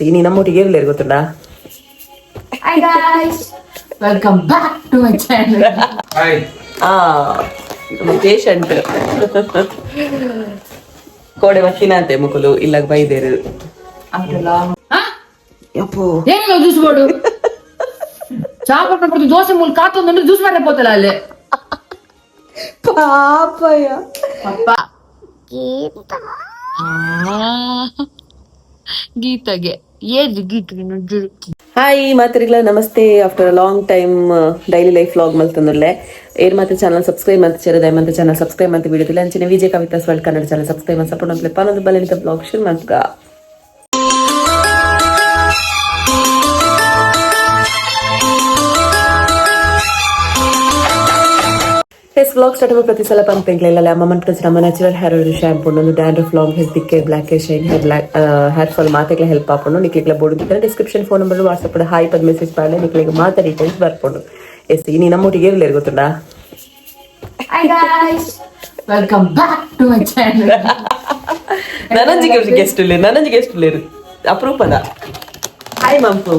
ಇನಿ ನಮ್ಮೊಟ್ಟಿಗೆ ಏರ್ಲೇರು ಗೊತ್ತುಂಡಾ? Hi guys, welcome back to my channel. Hi. ಆ ಪೇಷಂಟ್ ಕೋಡೆ ಬತ್ತಿನಂತೆ ಮುಕುಲು ಇಲ್ಲಾಗ ಬೈದೇರು. After long. ಯಪ್ಪೋ. ಏನಿಲ್ಲ, ಜ್ಯೂಸ್ ಬೋಡು ಚಾಪ ಕೊಡ್ತು. ದೋಸೆ ಮೂಲ ಕಾತೊಂದು ಜ್ಯೂಸ್ ಮಾಡೇ ಪೋತಲ್ಲ ಅಲ್ಲಿ. ಪಾಪಯ್ಯ. ಪಪ್ಪ ಗೀತಾಗೆ ಏಜ್ ಗೀತೆಗೆ ನುಜ್ಜುರು. ಹಾಯ್ ಮಾತರಿಗಳ, ನಮಸ್ತೆ. After long time daily life vlog ಮಲ್ತಂದುಲ್ಲೆ. ಏರ್ ಮಾತ್ರ ಚಾನಲ್ ಸಬ್ಸ್ಕ್ರೈಬ್ ಅಂತ ಸೇರಿದ ಮಂತ ಚಾನಲ್ ಸಬ್ಸ್ಕ್ರೈಬ್ ಅಂತ ವಿಡಿಯೋ ಅಂಚನೆ Vijaya Kavitha's world Kannada channel subscribe ಅಂತ ಸಪೋರ್ಟ್ ಅಂತ ಪಾನೊಂದು ಬಲನಿತ ವ್ಲಾಗ್ ಶುರು ಮಾಡ್ಕ. S, vlog start ಪ್ರತಿ ಸಲ ಪಂಪೆಂಗ್ಲ ಅಮ್ಮ ಮನ್ಪು ನಮ್ಮ natural hair oil shampoo ಒಂದು dandruff, long hair, thick hair, black hair, shine hair, black hair fall ಮಾತೆಗ್ಲ help ಆಪುಂಡು. ನಿಕ್ಲಿಗ್ಲ board description phone number WhatsApp hi ಪದ್ message ಪಾಡ್ಲೆ ನಿಕ್ಲಿಗೆ ಮಾತ ಡೀಟೇಲ್ಸ್ ಬರ್ಪುಂಡು. ಎಸ್, ಇನಿ ನಮ್ಮೊಟ್ಟಿಗೆ ಏರ್ಲೇರು ಗೊತ್ತುಂಡಾ? Hi guys, welcome back to my channel. ನನಂಜಿಗೆ guest ಇಲ್ಲ, ನನಂಜಿ ಗೆಸ್ಟ್ ಇಲ್ಲ, ಅಪರೂಪದ. ಹಾಯ್ ಮಂಪು.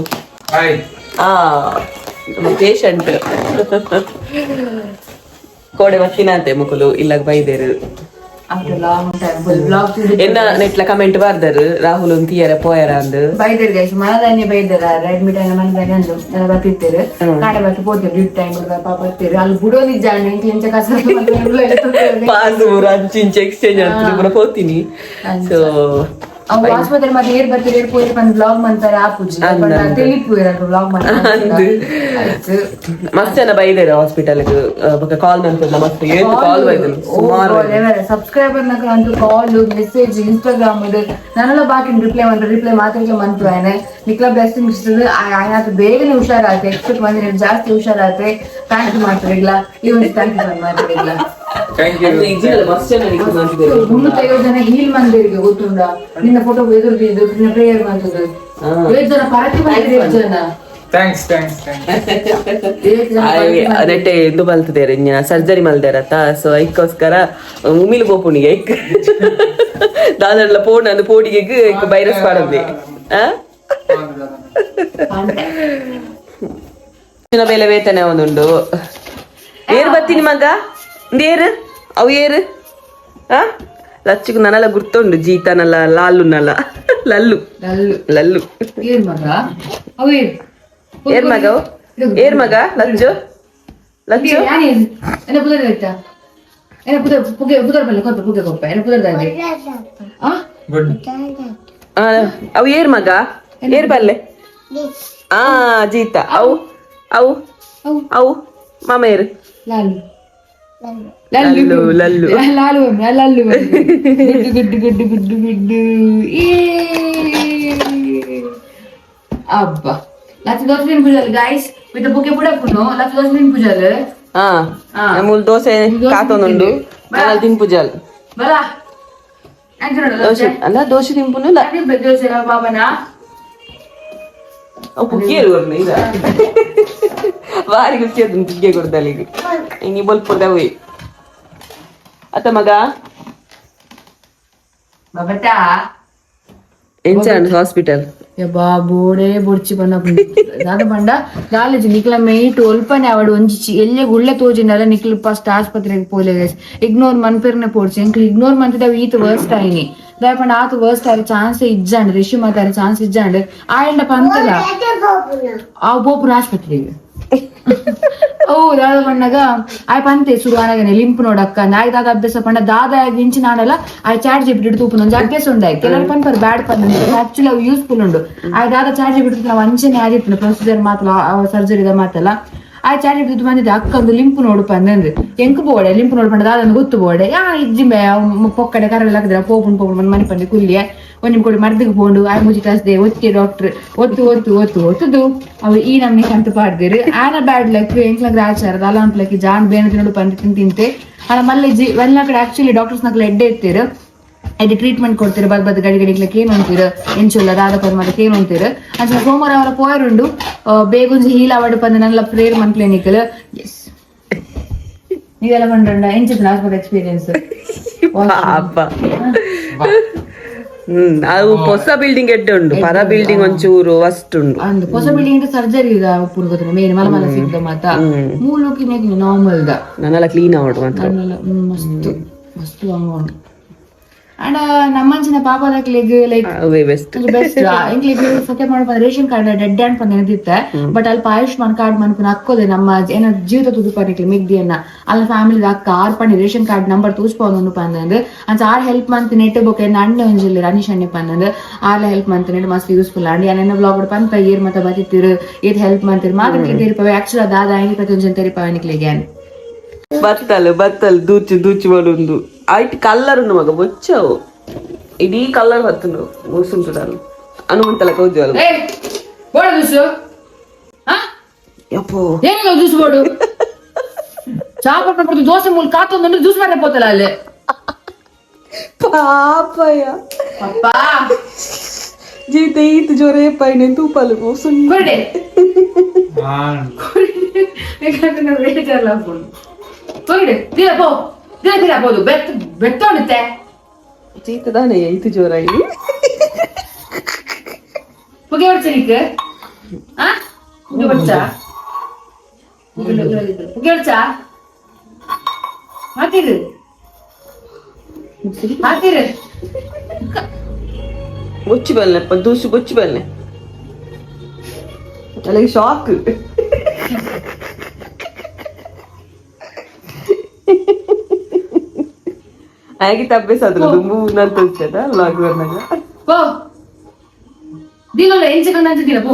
ಹಾಯ್. ಆ ಪೇಷಂಟ್ ಕೋಡೆ ಬತ್ತಿನಂತೆ ಮುಕುಲು ಇಲ್ಲಾಗ ಬೈದೇರು. After long time full vlog. ಎನ್ನ ನೆಟ್ಲ ಕಮೆಂಟ್ ಬಾರ್ದರು ರಾಹುಲ್ ಒಂದ್ ತೀಯರ ಪೋಯರ ಅಂದು. ಬೈದರ್ ಗೈಸ್, ಮನದಾನಿ ಬೈದರ. ಅಡ್ಮಿಟ್ ಆಯ್ನ ಮನದಾನಿ ಅಂದು ನನ್ನ ಬತ್ತಿತ್ತೇರು ಕಾಡೆ ಬತ್ತು ಪೋತೇರು. ಡ್ಯೂಟಿ ಟೈಮ್ ಪಾಪ ಬತ್ತೀರು. ಅಲ್ಲಿ ಬುಡೋದಿ ಜಾಣ ಇಂಚ ಇಂಚ ಕಸ. ಪಾಸ್ ಪೂರ ಅಂಚಿಂಚ ಎಕ್ಸ್ಚೇಂಜ್ ಅಂತ ಪೂರ ಪೋತೀನಿ ಸೊ. ಅವು ಆಸ್ಪತ್ರೆ ಮತ್ತೆ ಏರ್ ಬರ್ತೀರಿ, ಏರ್ ಪೋಯಿರ್ ಬಂದು ವ್ಲಾಗ್ ಮಾಡ್ತಾರೆ. ಆ ಪೂಜೆ ತಿಳಿಪು ವ್ಲಾಗ್ ಮಾಡ್ತಾರೆ. ಮಸ್ತ್ ಜನ ಬೈದೇರು ಹಾಸ್ಪಿಟಲ್ ಬೊಕ ಕಾಲ್ ಮಂತದ. ಮಸ್ತ್ ಏತ್ ಕಾಲ್ ಬೈದರು ಸುಮಾರು. ಸಬ್ಸ್ಕ್ರೈಬರ್ ನಕಲ ಅಂತೂ ಕಾಲ್, ಮೆಸೇಜ್, ಇನ್ಸ್ಟಾಗ್ರಾಮ್ ನಾನೆಲ್ಲ ಬಾಕಿ ರಿಪ್ಲೈ ಮಂತ್ರ ರಿಪ್ಲೈ ಮಾತ್ರ ಮಂತು. ಆಯ್ನೆ ನಿಕ್ಲ ಬ್ಲೆಸ್ಸಿಂಗ್ ಆಯ್ನಾತು ಬೇಗನೆ ಹುಷಾರಾತೆ. ಎಕ್ಸ್ಪೆಕ್ಟ್ ಬಂದಿನ ಜಾಸ್ತಿ ಹುಷಾರಾತೆ. Thank you ಮಾಡ್ತಾರೆ ಈ ಒಂದು thank you ಮಾಡ್ತಾರೆ. Thank you. ಇಜ್ಜಿನಲ್ಲ ಮಸ್ತ್ ಜನ ನಿಕ್ಲು ಮಂತಿದ್ದೇರು. 350 ಜನ ಹೀಲ್ ಮಂದಿರಿಗೆ ಗೊತ್ತುಂಡ. ನಿನ್ನ ಫೋಟೋ ಎದುರು ನಿನ್ನ ಪ್ರೇಯರ್ ಮಾಡ್ತದೆ. ಐದು ಜನ ಪರತಿ ಬಂದಿದೆ, ಐದು ಜನ. Thanks, thanks, thanks. ಐದು ಜನ. ನೆಟ್ಟೆ ಎಂದು ಬಲ್ತದೇರು ಸರ್ಜರಿ ಮಲ್ದೇರತ್ತ. ಸೊ ಐಕ್ಕೋಸ್ಕರ ಉಮಿಲು ಪೋಪುಣಿಗೆ ಐಕ್ ದಾದರ್ಲ ಪೋಣ ಅಂದು ಪೋಡಿಗೆಗ್ ವೈರಸ್ ಪಾಡಂದೆ. ಆ ಬೇಲೆ ವೇತನ ಒಂದುಂಡು. ಏರು ಬತ್ತೀನಿ ಮಗ ಏರು ಅವು ಏರು. ಆ ಲಚ್ಚುకు ನನಲ ಗುರ್ತುಂಡು ಜೀತನಲ್ಲ ಲಾಲು ನಲ ಲಲ್ಲು. ಲಲ್ಲು. ಲಲ್ಲು. ಏನ್ ಮಗ ಅವು ಏರ್? ಏರ್ ಮಗ ಅವು? ಏರ್ ಮಗ ಲಚ್ಚು ಲಚ್ಚು. ಎನ್ನ ಪುದರ್ ಆಯ್ತಾ? ಎನ್ನ ಪುದರ್ ಪುಗೆ ಪುದರ್ ಬಲ್ಲ ಕೊಪ್ಪ ಪುಗೆ ಕೊಪ್ಪ ಎನ್ನ ಪುದರ್ ದಾದೆ ಆ. ಗುಡ್. ಆ, ಅವು ಏರ್ ಮಗ ಏರ್ ಬಲ್ಲೆ. ಆ ಜೀತ ಅವು ಅವು. ಅವು. ಅವು ಮಾಮ ಏರು? ಲಾಲು. ಲಲ್ಲು ಲಲ್ಲು. ಲಾಲು ಲಲ್ಲು. ಗುಡ್ಡು ಗುಡ್ಡು ಗುಡ್ಡು ಗುಡ್ಡು ಗುಡ್ಡು. ಏ ಅಬ್ಬಾ, ಲಚ್ಚ ದೋಸೆ ತಿನ್ಪುಜಲ್ ಗೈಸ್ ವಿತ್ ಬುಕೆ ಪುಡಪುನು. ಲಚ್ಚ ದೋಸೆ ತಿನ್ಪುಜಲ್. ಆ ಮೂಲು ದೋಸೆ ಕಾತೊಂದುಂಡು ನನಲ್ ತಿನ್ಪುಜಲ್. ಬಲ. ದೋಸೆ ಅಲ್ಲ, ದೋಸೆ ತಿನ್ಪುನು. ದೋಸೆ ಬಾಬನಾ. ಅವು ಪುಗ್ಗಿಯರು ಕೊರ್ನ ಇದ ಬಾರಿ ಖುಷಿ ಅದು ಪುಗ್ಗೆ ಕೊಡ್ದಲ್ಲಿಗೆ ಇನಿ ಬೊಲ್ಪುರ್ದ ಹೋಯ್ ಅತ್ತ ಮಗ. ಬಾಬಟಾ. ಎಂಚ ಹಾಸ್ಪಿಟಲ್? ಯಬ್ಬಾ, ಬೋಡೆ ಬೊಡ್ಚಿ ಬಣ್ಣ ದಾದ ಬಂಡ ಕಾಲೇಜ್ ನಿಕ್ಲ ಮೇಯ್ಟ್ ಒಲ್ಪನೆ ಅವಡು ಒಂಜಿ ಎಲ್ಲೆ ಗುಳ್ಳೆ ತೋಜಿನಲ್ಲ. ನಿಕ್ಲು ಫಸ್ಟ್ ಆಸ್ಪತ್ರೆಗೆ ಪೋಲೆ ಗೈಸ್. ಇಗ್ನೋರ್ ಮನ್ಪೆರ್ನೆ ಪೋಡ್ಚಿ. ಎಂಕ್ಲು ಇಗ್ನೋರ್ ಮಂತಿದ ಈತ ವರ್ಸ್ಟ್ ಆಯ್ನಿ. ದಾಯ ಆತ ವರ್ಸ್ಟ್ ಆರೆ ಚಾನ್ಸ್ ಇಜ್ಜಾಂಡ್. ರಿಷಿ ಮಾತಾರೆ ಚಾನ್ಸ್ ಇಜ್ಜಾಂಡ್. ಆಯಂಡ ಪಂತಲ ಆ ಪೋಪುನ ಆಸ್ಪತ್ರೆಗೆ. ಓ ದಾದ ಬಣ್ಣಗ ಆಯ್ ಪಂತೆ ಶುರು ಆನಗನೆ ಲಿಂಪ್ ನೋಡಕ್ಕ ನಾಯಿ ದಾದ ಅಭ್ಯಾಸ ಪಂಡ ದಾದ ಇಂಚಿ ನಾಡಲ್ಲ. ಆಯ್ ಚಾಟ್ ಜಿಪಿಟಿ ತೂಪುನ ಒಂಜಿ ಅಭ್ಯಾಸ ಉಂಡಾಯ್. ಕೆಲವರು ಪನ್ಪರ್ ಬ್ಯಾಡ್ ಪಂದ್, ಆಕ್ಚುಲಿ ಅವು ಯೂಸ್ಫುಲ್ ಉಂಡು. ಆಯ್ ದಾದ ಚಾಟ್ ಜಿಪಿಟಿ ನಾವು ಅಂಚನೆ ಆದಿತ್ತು ಪ್ರೊಸೀಜರ್ ಮಾತಲ್ಲ, ಸರ್ಜರಿದ ಮಾತಲ್ಲ. ಆಯ್ ಚಾಟ್ ಜಿಪಿಟಿ ಬಂದಿದ್ದೆ ಅಕ್ಕ ಒಂದು ಲಿಂಪ್ ನೋಡು ಪಂದಂದು. ಎಂಕ್ ಬೋಡೆ ಲಿಂಪ್ ನೋಡು ಪಂಡ ದಾದ ಗೊತ್ತು ಬೋಡೆ. ಯಾ ಇಜ್ಜಿಂಬೆ ಪೊಕ್ಕಡೆ ಕರಲ್ ಹಾಕಿದ್ರೆ ಪೋಪುನ್ ಪೋಪುನ್ ಬಂದು ಮನೆ ಪಂದೆ ಕುಲ್ಲಿಯೆ. ಒಂದ್ ಕೊಡಿ ಮರ್ದಿಗೆ ಪೋಂಡು. ಆಯ್ ಮುಜಿ ಕ್ಲಾಸ್ they ಒತ್ತಿ ಡಾಕ್ಟರ್ ಒತ್ತು ಒತ್ತು ಒತ್ತು ಒತ್ತುದು ಅವು ಈ ನಮ್ನಿ ಕಂತು ಪಾಡ್ದಿರು. ಆನ ಬ್ಯಾಡ್ ಲಕ್ ಎಂಕ್ಲ ಆಚಾರ ದಾಲ ಅನ್ಪ್ಲಕ್ಕಿ ಜಾನ್ ಬೇನ ತಿನ್ನೋಡು ಪಂದ್ ತಿಂತ ತಿಂತೆ. ಆನ ಮಲ್ಲೆಜ್ಜಿ ಎಲ್ಲ ಕಡೆ ಆಕ್ಚುಲಿ ಡಾಕ್ಟರ್ಸ್ ನಕ್ಲ ಎಡ್ಡೆ ಇರ್ತೀರು, ಎಡ್ಡೆ ಟ್ರೀಟ್ಮೆಂಟ್ ಕೊಡ್ತೀರು. ಬದ್ ಬದ್ ಗಡಿ ಗಡಿಗ್ಲಕ್ಕೆ ಏನು ಅಂತೀರು ಎಂಚುಲ್ಲ ದಾದ ಪರ್ ಮಾತ ಏನು ಅಂತೀರು. ಅಂಚ ಸೋಮವಾರ ಅವರ ಪೋಯರುಂಡು. ಬೇಗ ಒಂಜಿ ಹೀಲ್ ಅವಾರ್ಡ್ ಪಂದ್ ನಲ್ಲ ಪ್ರೇಯರ್ ಮನ್ ಕ್ಲಿನಿಕ್. ಎಸ್, ನೀವೆಲ್ಲ ಪಂಡ್ರಂಡ ಎಂಚಿತ್ತು ಆಸ್ಪತ್ರೆ ಎಕ್ಸ್ಪೀರಿಯನ್ಸ್? ಪಾಪ. ಅದು ಹೊಸ ಬಿಲ್ಡಿಂಗ್ ಎಡ್ಡೆ ಉಂಡು, ಪರ ಬಿಲ್ಡಿಂಗ್ ಒಂಚೂರು ವಸ್ಟ್ ಉಂಡು. ಅಂದ್, ಹೊಸ ಬಿಲ್ಡಿಂಗ್ ಸರ್ಜರಿ ಉಪ್ಪುನು ಗೊತ್ತಿಲ್ಲ, ಮೇನ್ ಮಲ ಮಲ ಸಿಗ್ದ ಮಾತ ಮೂಲುಕಿನ ನಾರ್ಮಲ್ ದ. ನನ್ನೆಲ್ಲ ಕ್ಲೀನ್ ಆವಡು ಮಾತ್ರ. ನನ್ನೆಲ್ಲ ಮಸ್ತ್ ಮಸ್ತ್ ಅಂಗ. ಅಂಡ ನಮ್ಮಂಚಿನ ಪಾಪದಕ್ಲೆಗ್ ಲೈಕ್ ಅವೇ ಬೆಸ್ಟ್. ಬೆಸ್ಟ್. ಎಂಕ್ಲೆಗ್ ಸತ್ಯ ಮಾಡಪ್ಪ, ration card dead and ಪಂದ್ ನೆನದಿತ್ತೆ. ಬಟ್ ಅಲ್ಪ ಆಯುಷ್ಮಾನ್ ಕಾರ್ಡ್ ಮನ್ಪುನ ಅಕ್ಕೋದೆ ನಮ್ಮ ಏನ ಜೀವಿತ ತುದುಪನಿಕ್ಲೆ ಮಿಗ್ದಿಯನ್ನ ಅಲ್ಲ ಫ್ಯಾಮಿಲಿ ಅಕ್ಕ ಆರ್ ಪಂಡಿ ration card number ತೂಸ್ಪೊಂದು ಪಂದಂದು. ಅಂಚ ಆರ್ ಹೆಲ್ಪ್ ಮಂತ್ ನೆಟ್ ಬೊಕ ಎನ್ನ ಅಣ್ಣೆ ಒಂಜಿಲ್ಲ ರನೀಶ್ ಅಣ್ಣೆ ಪಂದಂದು, ಆರ್ಲ ಹೆಲ್ಪ್ ಮಂತ್ ನೆಟ್ ಮಸ್ತ್ ಯೂಸ್ಫುಲ್. ಅಂಡ್ ಯಾನ್ ಎನ್ನ ಬ್ಲಾಗ್ ಪಂತ ಏರ್ ಮತ ಬತ್ತಿತ್ತಿರು, ಏತ್ ಹೆಲ್ಪ್ ಮಂತಿರು ಮಾತ್ರ ತೆರಿಪವೆ. ಆಕ್ಚುಲಿ ದಾದ ಆಯ್ಕೆ ಪ್ರತಿ ತೆರಿಪವೆ ನಿಕ್ಲೆಗೆ. ಬತ್ತಲ್ ಬತ್ತಲ್ ದೂಚು ದೂಚು ಮಾಡುಂದು ಐಟ್ ಕಲ್ಲರ್ ಉಂಡು ಮಗ ಬೊಚ್ಚವು. ಇಡೀ ಕಲ್ಲರ್ ಬತ್ತುಂಡು ಮುಸುಂಟು ನಾನು ಹನುಮಂತಲ ಕೌಜು. ಏ ಬೋಡ ಜ್ಯೂಸು. ಯಪ್ಪೋ. ಏನಿಲ್ಲ, ಜ್ಯೂಸ್ ಬೋಡು. ಚಾ ಕೊಟ್ಟು ದೋಸೆ ಮೂಲ ಕಾತೊಂದು ಜ್ಯೂಸ್ ಮಾಡೇ ಪೋತಲ್ಲ ಅಲ್ಲಿ. ಪಾಪಯ್ಯ. ಪಪ್ಪ. ಜೀವಿತ ಈತ್ ಜೋರೇ ಪೈನೆ ತೂಪಲು ಮುಸುಂಡು. ಕೊರಡೆ. ಯಾಕಂದ್ರೆ ಬೇಜಾರಲ್ಲ ಹಾಕೊಂಡು ಕೊರಡೆ ತೀರ ಪೋ ತೀರ ತೀರ ಪೋದು ಬೆತ್ತ ಬೆತ್ತ ಉಂಡುತ್ತೆ. ಜೀತ ದಾನೆ ಈತ್ ಜೋರಾಗಿ. ಪುಗೆ ಹೊಡ್ಚ ನಿಕ್ ಆ ಪುಗೆ ಹೊಡ್ಚ ಪುಗೆ ಹೊಡ್ಚ ಹಾಕಿರು ಹಾಕಿರು. ಬೊಚ್ಚು ಬಲ್ಲೆಪ್ಪ, ದೂಸು ಬೊಚ್ಚು ಬಲ್ಲೆ. ಅಲ್ಲಿಗೆ ಶಾಕ್ ಹಾಗೆ ತಪ್ಪೆ ಸದ್ರ ದುಂಬು ನಂತ ಉಚ್ಚದ ಲಾಗ್ ಬರ್ನಾಗ. ಪೋ ದೀನಲ್ಲ ಎಂಚ ಕಂಡ ದಿನ ಪೋ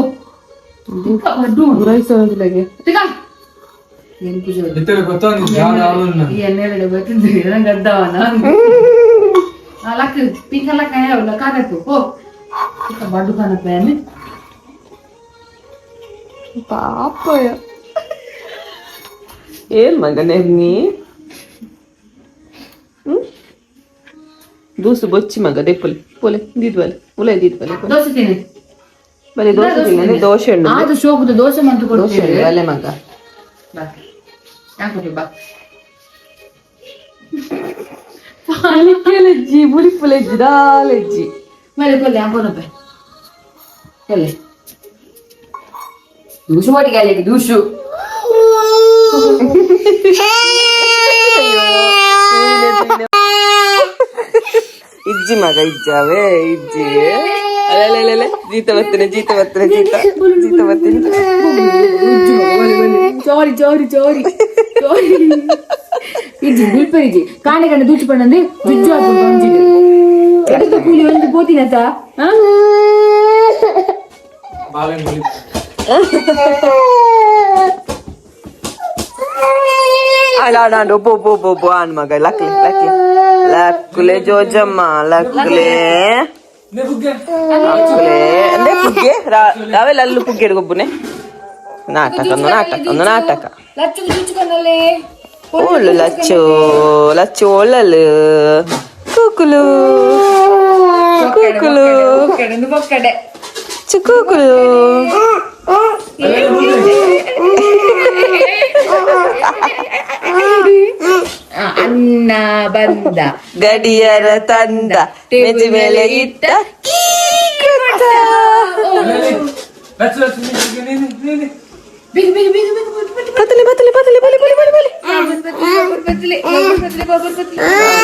ಅಡ್ಡು. ಗುರಾಯಿಸೋದಿಲ್ಲಗೆ. ತಿಕ ಏನ್ ಪೂಜೆ. ಇತ್ತಲೆ ಗೊತ್ತೊಂದು ಜಾಗ ಆವನ್ನ. ಈ ಎಣ್ಣೆ ಗೊತ್ತಿದ್ದು ನಂಗೆ ಅದ್ದವನ ಲಕ್ ಪಿಂಕ ಲಕ್ಕ ಯಾವ ಕಾದಕ್ಕು ಪೋ ಬಡ್ಡು ಕಾಣಪ್ಪ. ಪಾಪಯ್ಯ, ಏನ್ ಮಗನೇ ನೀ? ದೂಸು ಬೊಚ್ಚಿ ಮಗ ದೆಪ್ಪುಲೆ ಪೋಲೆ ದೀದ್ವಲೆ ಉಲೆ ದೀದ್ವಲೆ. ದೋಸೆ ತಿನ್ನಿ. ಬಲೆ, ದೋಸೆ ತಿನ್ನಿ, ದೋಸೆ ಉಂಡು. ಆದು ಶೋಕದ ದೋಸೆ ಮಂತು ದೋಸೆ ಕೊಡ್ತೀವಿ. ಉಂಡು, ಬಲೆ ಮಗ. ಬಾ, ಯಾಕೆ ಬಾ. ಲೆಜ್ಜಿ ಬುಲಿಪು ಲೆಜ್ಜಿ ದಾಲೆಜ್ಜಿ. ಮೇಲೆ ಕೊಲ್ಲೆ ಹಾಕೋನಪ್ಪ ಕೊಲ್ಲೆ ದೂಸು ಮಾಡಿ ಗಾಲಿಗೆ ದೂಸು. ಇಜ್ಜಿ ಮಗ ಇಜ್ಜಾವೇ ಇಜ್ಜಿ. ಅಲೆ ಜೀತ ಬರ್ತೇನೆ, ಜೀತ ಬರ್ತೇನೆ, ಜೀತ ಜೀತ ಬರ್ತೇನೆ. ಸಾರಿ ಸಾರಿ ಸಾರಿ ಸಾರಿ. ಇಜ್ಜಿ ಗುಲ್ಪರಿಜಿ ಕಾಣೆ ಕಣ್ಣೆ ದೂಚು ಪಣ್ಣಂದು ಜುಜ್ಜು ಹಾಕೊಂಡು ಒಂಜಿಡು ಎಡದ ಕೂಲಿ ಒಂದು ಪೋತಿನತ. ಬಾಳೆ ಮುಳಿ. ಅಲ್ಲ ಅಲ್ಲ, ಒಬ್ಬ ಒಬ್ಬ ಒಬ್ಬ ಒಬ್ಬ ಆನ್ ಮಗ. ಲಕ್ಲೆ ಲಕ್ಲೆ ಲಕ್ಕುಲೆ ಜೋಜಮ್ಮ ಲಕ್ಕುಲೆ. ನೇ ಬುಗ್ಗೆ. ಲಕ್ಕುಲೆ ಅಂದ್ರೆ ಪುಗ್ಗೆ ರಾವೆಲ್ಲ ಅಲ್ಲು ಪುಗ್ಗೆ ಗೊಬ್ಬುನೆ. ನಾಟಕ ಒಂದು ನಾಟಕ ಒಂದು ನಾಟಕ. ಲಚ್ಚು ಜುಚ್ಚುಕೊಂಡಲ್ಲೇ. ಓಳು ಲಚ್ಚು ಲಚ್ಚು ಒಳ್ಳಲು ಕೂಕುಲು ಕೂಕುಲು. ಬೊಕ್ಕಡೆ. ಚಿಕ್ಕುಕುಲು. ಅನ್ನ ಬಂದ. ಗಡಿಯರ ತಂದ ಮೆಜಿ ಮೇಲೆ ಇಟ್ಟ ಕೀ ಕೊಟ್ಟ. ಲಚ್ಚು ಲಚ್ಚು ನೀನು ನೀನು. Big big big big big. ಬತ್ತಲೆ ಬತ್ತಲೆ ಬತ್ತಲೆ ಬಲೆ ಬಲೆ ಬಲೆ ಬಲೆ. ಬತ್ತಲೆ ಬತ್ತಲೆ ಬತ್ತಲೆ.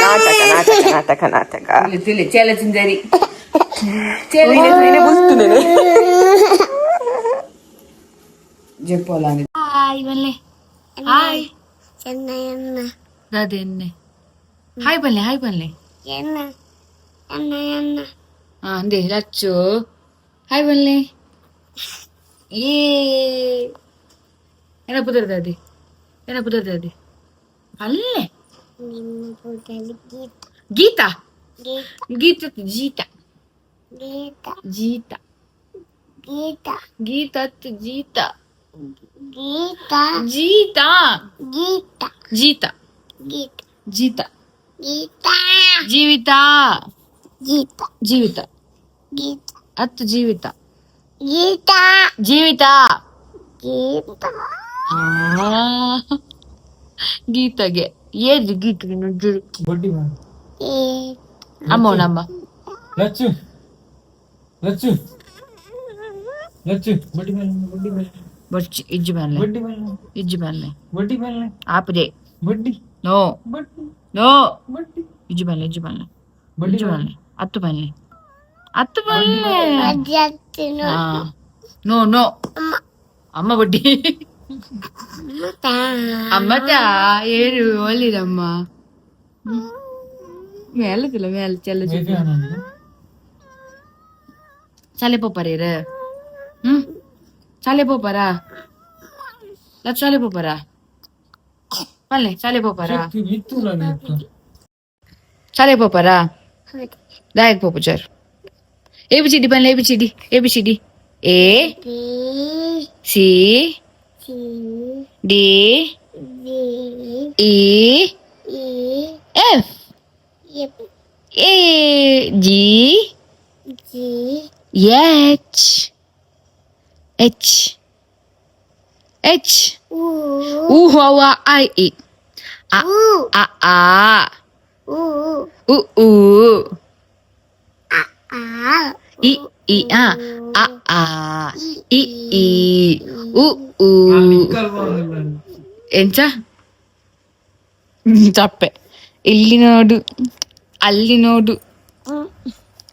ನಾಟಕ ನಾಟಕ ನಾಟಕ ನಾಟಕ. ತಿಳಿ ಚೇಲ ಚಿಂದರಿ. ನೀನೆ ನೀನೆ ಬುಸ್ತುನೇನೆ. ಜೆಪ್ಪೋಲ. ಹಾಯ್ ಬಲ್ಲೆ, ಹಾಯ್ ದಾದೆ ಎನ್ನೆ, ಹಾಯ್ ಬಲ್ಲೆ, ಹಾಯ್ ಬಲ್ಲೆ. ಹಾ ಅಂದೆ ಲಚ್ಚು ಹಾಯ್ ಬಲ್ಲೆ. ಏ ಏನ ಪುದರ್ ದಾದಿ, ಏನ ಪುದರ್ ದಾದಿ ಅಲ್ಲೇ? ಗೀತಾ ಗೀತಾ ಜೀತಾ ಜೀತಾ ಗೀತಾ ಜೀತಾ ಜೀತಾ ಜೀತಾ ಜೀತಾ ಜೀವಿತಾ ಜೀವಿತ ಹತ್ತು ಜೀವಿತ ಜೀವಿತ ಆ, ಗೀತಾಗೆ ಏದು ಗೀತಗೆ ನುಜ್ಜುರು. ಬಡ್ಡಿ ಮಾಡು. ಅಮ್ಮೋನಮ್ಮ. ಲಚ್ಚು. Lachchu Lachchu ಬಡ್ಡಿ ಮೇಲೆ ಬಡ್ಡಿ ಮೇಲೆ. ಬೊಚ್ಚಿ ಇಜ್ಜಿ ಬನ್ಲೆ. ಬಡ್ಡಿ ಮೇಲೆ. ಇಜ್ಜಿ ಬನ್ಲೆ. ಬಡ್ಡಿ ಮೇಲೆ. ಆಪದೆ. ಬಡ್ಡಿ. ನೋ. ಬಡ್ಡಿ. ನೋ. ಬಡ್ಡಿ. ಇಜ್ಜಿ ಬನ್ಲೆ, ಇಜ್ಜಿ ಬನ್ಲೆ. ಬಡ್ಡಿ. ಇಜ್ಜಿ ಬನ್ಲೆ, ಹತ್ತು ಬನ್ಲೆ, ಹತ್ತು ಬನ್ಲೆ. ನೋ ನೋ, ಅಮ್ಮ ಬಡ್ಡಿ ಅಮ್ಮಟ ಏರು ಒಳ್ಳಿರಮ್ಮ. ಮೇಲದಿಲ್ಲ ಮೇಲೆ ಚೆಲ್ಲ. ಶಾಲೆ ಪೋಪಾರ? ಹ್ಮ್, ಶಾಲೆ ಪೋಪಾರ? ಲತ್ ಶಾಲೆ ಪೋಪಾರ? ಪಲ್ಲೆ ಶಾಲೆ ಪೋಪಾರ? ಶಾಲೆ ಪೋಪಾರ? ದಾಯಕ್ ಪೋಪುಚಾರ್. A B C D ಪಲ್ಲೆ, A B C D, A B C D. A C D E F A G H H H U H I E A A A U U E E A A A E E U U. ಎಂಚ ಚಪ್ಪೆ. ಇಲ್ಲಿ ನೋಡು, ಅಲ್ಲಿ ನೋಡು.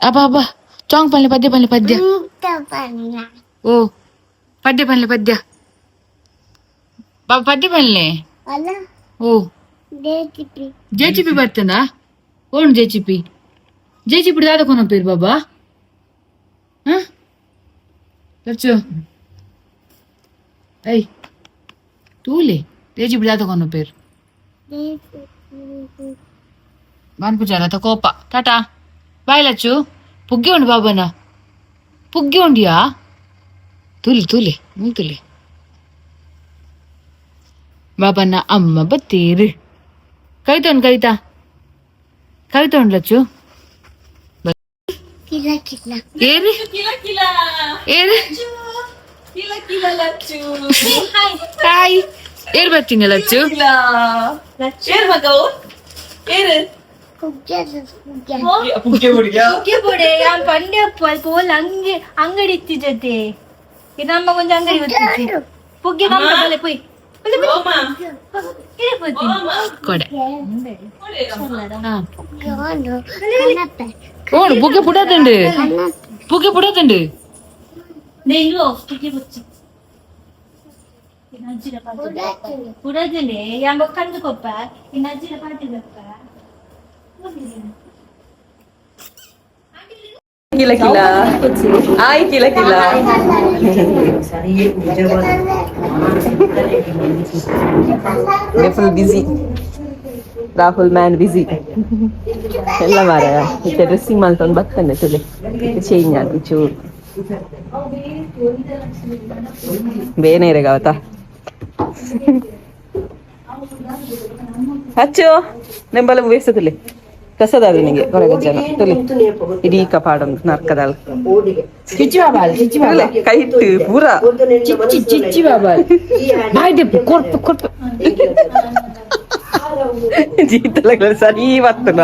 ಅಬ್ಬಾ ಅಬ್ಬಾ, ಚಾಂಗ್ ಪಲ್ಲೆ, ಪದ್ಯ ಪಲ್ಲೆ, ಪದ್ಯ. ಓ, ಪದ್ಯ ಪಲ್ಲೆ, ಪದ್ಯ ಬಾಬಾ, ಪದ್ಯ ಪಲ್ಲೆ. ಓ, ಜೆಚಿಪಿ ಬರ್ತದ ಓಣ್? ಜೆಚಿಪಿ, ಜೆಚಿಪಿ ದಾದ ಕೊನ ಪೇರು ಬಾಬಾ? ಹ ಲಚ್ಚು, I ತೂಲೆ, ಜೆಚಿಪಿ ದಾದ ಕೊನ ಪೇರು? ಮನ್ಪುಜಾರ ಕೋಪ. ಟಾಟಾ ಬಾಯ್ ಲಚ್ಚು. ಪುಗ್ಗಿ ಉಂಡು ಬಾಬನ, ಪುಗ್ಗಿ ಉಂಡಿಯಾ? ತೂಲಿ ತೂಲಿ ತುಲಿ ಬಾಬನ. ಅಮ್ಮ ಬತ್ತೀರು. ಕವಿತಾ ಉಂಡು, ಕವಿತಾ, ಕವಿತಾ ಉಂಡು ಲಚ್ಚು. ಏರು ಏರು. ಹಾಯ್, ಏರ್ ಬರ್ತೀನಿ ಲಚ್ಚು. ಪುಗ್ಗೆ ಪುಡೆ ಯಾನ್ ಪಂಡೆ ಪೋಲ್ ಅಂಗಿ ಅಂಗಡಿ ಇತ್ತಿ ಜೊತೆ. ಇದು ನಮ್ಮ ಒಂಜಿ ಅಂಗಡಿ ಗೊತ್ತಿತ್ತಿ. ಪುಗ್ಗೆ ನಮ್ಮ ಬಲೆ ಪೋಯ್ ಇರೆ ಪೋತಿ. ಕೊಡೆ ಓಡು. ಪುಗ್ಗೆ ಪುಡತುಂಡು, ಪುಗ್ಗೆ ಪುಡತುಂಡು. ನೆಂಗು ಪುಗ್ಗೆ ಬೊಚ್ಚಿ ಅಜ್ಜಿನ ಪಾತೆ ಪುಡದನೆ ಯಾನ್ ಬೊಕ್ಕಂದು ಕೊಪ್ಪ ಇನ್ನು ಅಜ್ಜಿನ ಪಾತೆ ಬಪ್ಪ. ಕಿಲ ಕಿಲ ಆಯ್ ಕಿಲ ಕಿಲ. Full busy Rahul man, busy ಎಲ್ಲ ಮಾರಾಯ. ಇತ್ತೆ ಡ್ರೆಸ್ಸಿಂಗ್ ಮಲ್ತೊಂದು ಬತ್ತನೆ ತುಲೆ ಚೇಂಜ್ ಆಗಿ ಚೂರು ಬೇನೆ ಇರಗಾವತಾ. ಹಚ್ಚು ನಿಂಬಲ್ಲ ವೇಸతుಲೆ ಕಸದಾದ ನಿಂಗೆ ಕೊರಗ ಜನ ತುಲೆ ಇಡೀ ಕಪಾಡೊಂದು ನರ್ಕದಾಲ್. ಚಿಚ್ಚಿ ಬಾಬಾ, ಚಿಚ್ಚಿ ಬಾಬಾ. ಕೈ ಇಟ್ಟು ಪೂರ. ಚಿಚ್ಚಿ ಚಿಚ್ಚಿ ಬಾಬಾ, ಬಾಯ್ ದೆಪ್ಪು ಕೊರ್ಪು ಕೊರ್ಪು. ಜೀತಲಗಳ ಸರಿ ಬತ್ತನ.